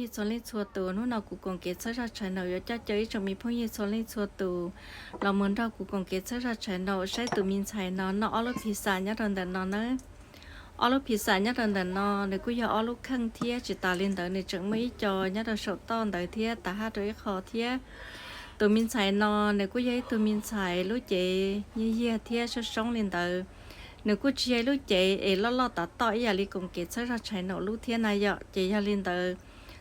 Txhua leej txhua tus, hnub no kuv Koom Kev txhawb zaj tshais naum yuav coj caw ib tsoom me phooj ywg txhua leej txhua tus los mus nrog kuv Koom Kev txhawb zaj tshais naum saib tus me ntxhais no noj ob lub phi xam nyob rau ntawm no nawb. Ob lub phi xam nyob rau ntawm no nws kuj yog ob lub kheej thiab tsis tas li ntawd nws tseem muaj ib co nyob rau saum toj ntawd thiab tav haj rau ib qho thiab. Tus me ntxhais no nws kuj yog ib tug me ntxhais lub cev nyiaj yiag thiab soob soob li ntawd. Nws kuj tsis yog ib lub cev es loj loj tav toj ib yam li Koom Kev txhawb zaj tshais naum lub thiab na yom. Ces yog li ntawd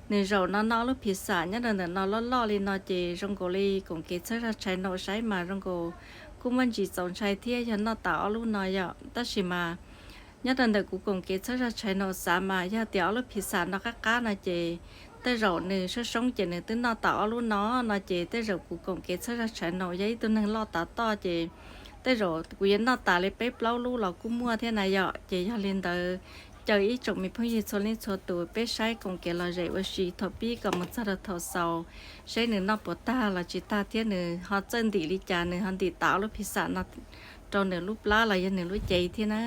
nws zaum no noj ob lub phi xam nyob rau ntawm no loj loj li no ces zoo nkaus li Koom Kev txhawb zaj tshais naum saib mas zoo nkaus kuj muaj ntsis txaus ntshai thiab yog noj tas ob lub no yom. Tab sis mas nyob rau ntawm kuv Koom Kev txhawb zaj tshais naum xav mas yog tias ob lub phi xam no qab qab no ces tej zaum nws soob soob ces nws twb noj tas ob lub no no ces tej zaum kuv Koom Kev txhawb zaj tshais naum yog ib tug neeg loj tav toj ces tej zaum kuv yuav noj tas li peb plaub lub los kuj muaj thiab na yom. Ces yog li ntawd caw ib tsoom me phooj ywg txhua leej txhua tus peb saib Koom Kev lom zem ua si thaum pib kom mus txog rau thaum xaus, saib nws noj puas tag los tsis tag thiab nws ho txawj ntim li cas, nws ho ntim tas ob lub phi xam no rau nws lub plab los yog nws lub cev thiab na.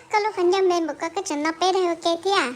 Koj lub qhov ncauj me npaum ko koj tseem no peb daim ua ke thiab.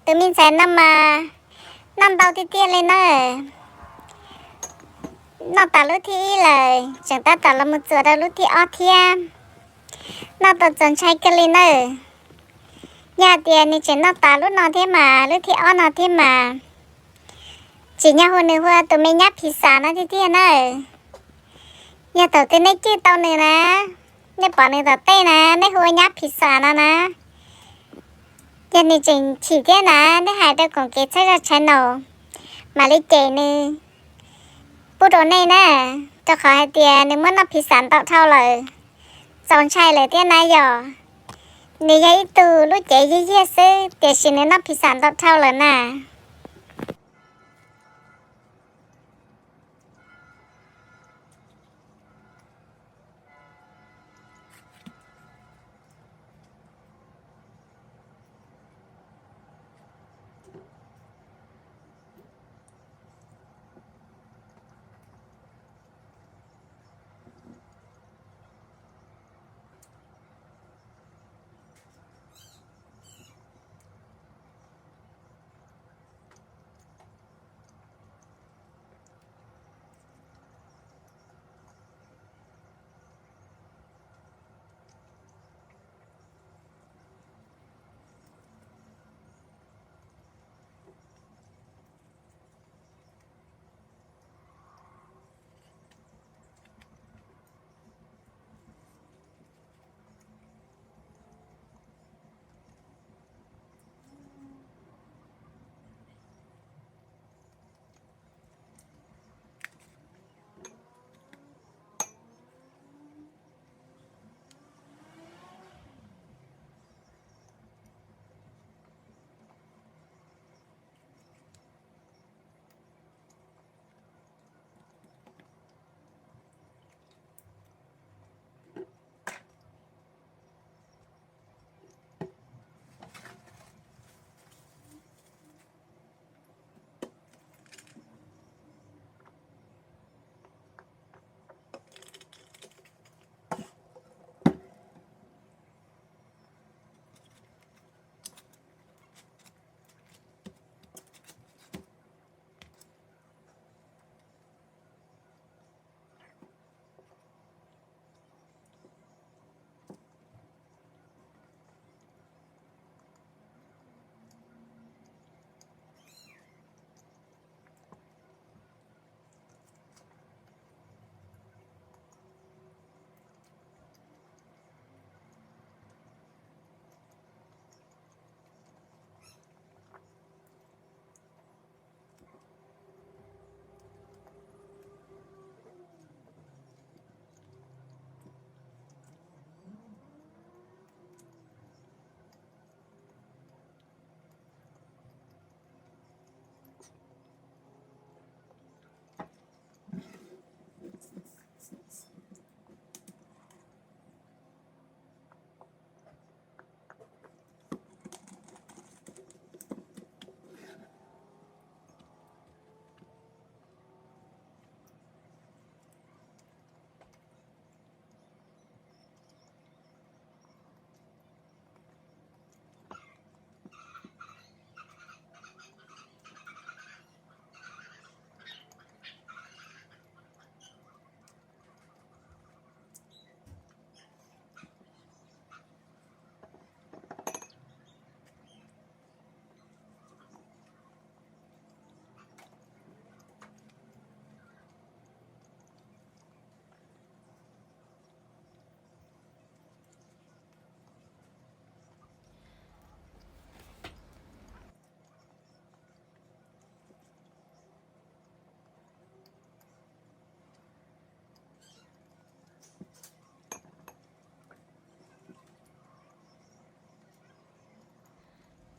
Tus me ntxhais no mas noj ntau tiag tiag li nawb. Noj tas lub thib ib lawm, tseem tab tom los mus txuas rau lub thib ob thiab. Noj tau txaus ntshai kawg li nawb. Yog hais tias nws tseem noj tas lub no thiab mas, lub thib ob no thiab mas, tsim nyog hu nws hu ua tus me nyab pizza no tiag tiag nawb. Yog thaum twg nej cwj tau nws na, nej pom nws tom tej na, nej hu ua nyab pizza no na, yog nws tseem chim thiab na, nej hais rau koom kev txhawb zog tshaiv naus, mam li cem nws pub rau nej na, rau qhov hais tias nws muab noj pizza ntau dhau lawm, txaus ntshai lawm thiab na yog. Nws yog ib tug lub cev yig yiag xwb, tiam sis nws noj pizza ntau dhau lawm na.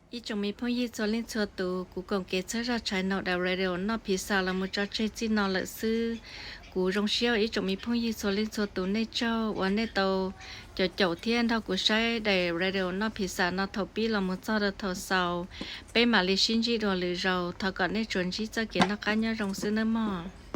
Ib tsoom me phooj ywg txhua leej txhua tus, kuv koom kev txhawb zog tshaiv naum daim radio Noj Phiv Xam los mus tso tseg txij no lawm xwb. Kuv zoo siab ib tsoom me phooj ywg txhua leej txhua tus nej tsaug uas nej tau caum caum thiab nrog kuv saib daim radio Noj Phiv Xam no thaum pib los mus txog rau thaum xaus. Peb mam li sib ntsib dua lwm zaus, thov kom nej tsuas ntsib txoj kev noj qab nyob zoo xwb nawb mog.